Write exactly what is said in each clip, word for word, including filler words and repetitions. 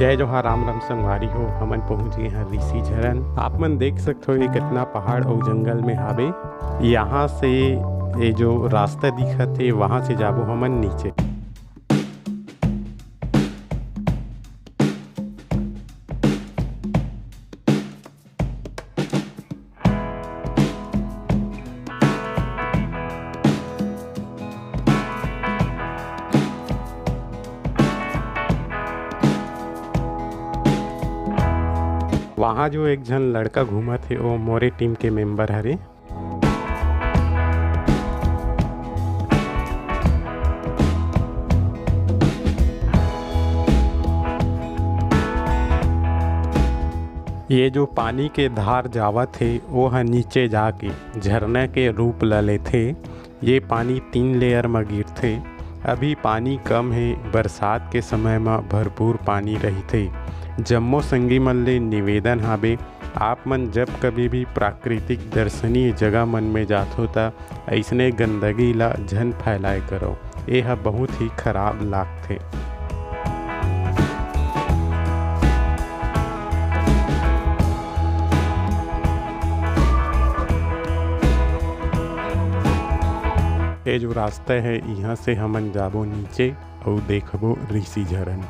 जय जोहार, राम राम संगवारी हो। हमन पहुंच गए हैं ऋषि झरन। आप मन देख सकते हो, ये कितना पहाड़ और जंगल में हावे। यहाँ से ये जो रास्ता दिखत है, वहाँ से जाबो हमन नीचे। वहाँ जो एक झन लड़का घूमत हे, वो मोरे टीम के मेंबर हरे। ये जो पानी के धार जावत हे, वो ह नीचे जाके झरना के रूप ल लेथे। ये पानी तीन लेयर म गिरथे। अभी पानी कम हे, बरसात के समय म भरपूर पानी रहिथे। जम्मो संगी मन ले निवेदन हावे, आप मन जब कभी भी प्राकृतिक दर्शनीय जगह मन में जाथो, त अइसने गंदगी ला झन फैलाए करो, ए ह बहुत ही खराब लागथे। ये जो रास्ता है, यहाँ से हमन जाबो नीचे अउ देखबो ऋषि झरन।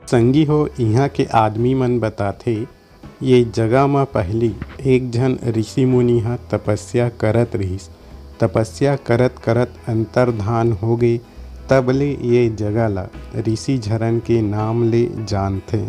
संगी हो, इहाँ के आदमी मन बताथे, ये जगह म पहिली एक झन ऋषि मुनि ह तपस्या करत रिहिस। तपस्या करत करत अंतर्धान हो गे, तब ले ये जगह ल ऋषि झरन के नाम ले जानथे।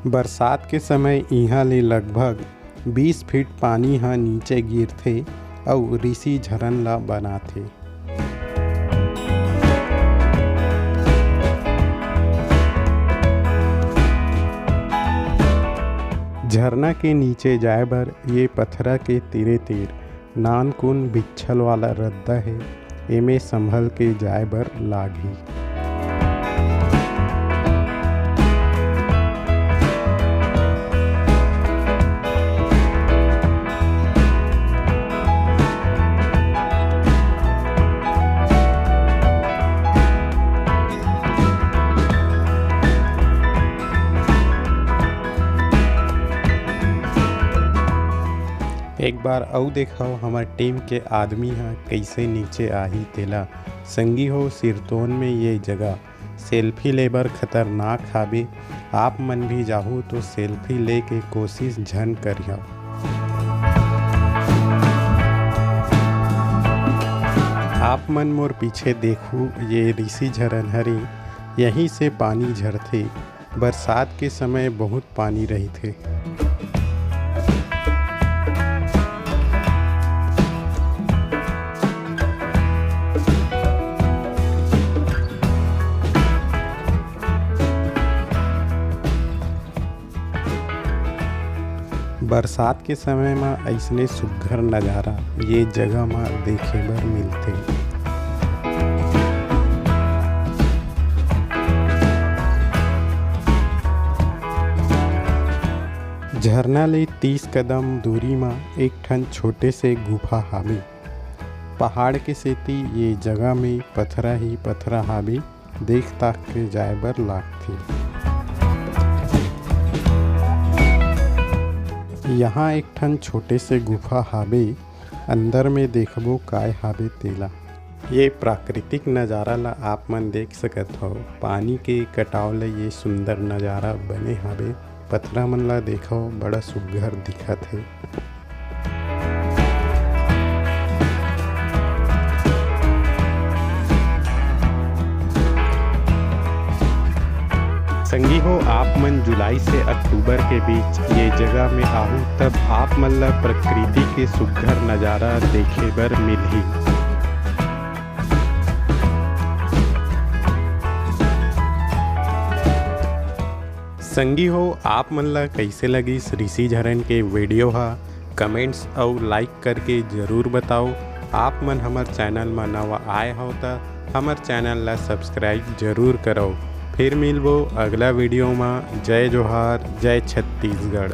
बरसात के समय इहाँ ले लगभग बीस फीट पानी ह नीचे गिरथे अउ ऋषि झरन ला बनाथे। झरना के नीचे जाए बर ये पथरा के तीरे तीर नानकुन बिच्छल वाला रद्दा हे, एमे संभल के जाए बर लागही। एक बार अउ देखव, हमर टीम के आदमी ह कइसे नीचे आही तेला। संगी हो, सिरतोन में ये जगह सेल्फी ले बर खतरनाक हावे। आप मन भी जाहू तो सेल्फी ले के कोशिश झन करिहव। आप मन मोर पीछे देखू, ये ऋषि झरन हरे। यहीं से पानी झरथे। बरसात के समय बहुत पानी रहिथे। बरसात के समय म अइसने सुग्घर नजारा ये जगह म देखे बर मिलथे। झरना ले तीस कदम दूरी म एक ठन छोटे से गुफा हावे। पहाड़ के सेती ये जगह में पथरा ही पथरा हावे, देख ताक के जाए बर लागथे। यहाँ एक ठन छोटे से गुफा हावे, अंदर में देखबो काय हावे तेला। ये प्राकृतिक नजारा ला आप मन देख सकत हव। पानी के कटाव ले ये सुंदर नजारा बने हावे। पथरा मन ला देखव, बड़ा सुग्घर दिखत हे। संगी हो, आप मन जुलाई से अक्टूबर के बीच ये जगह में आहू, तब आप मन ला प्रकृति के सुघर नजारा देखे बर मिलही। संगी हो, आप मन ला कइसे लगिस ऋषि झरन के वीडियो हा? कमेंट्स अउ लाइक करके जरूर बताओ। आप मन हमर चैनल म नवा आए हो त हमर चैनल ला सब्सक्राइब जरूर करो। फिर मिलबो अगला वीडियो म। जय जोहार, जय छत्तीसगढ़।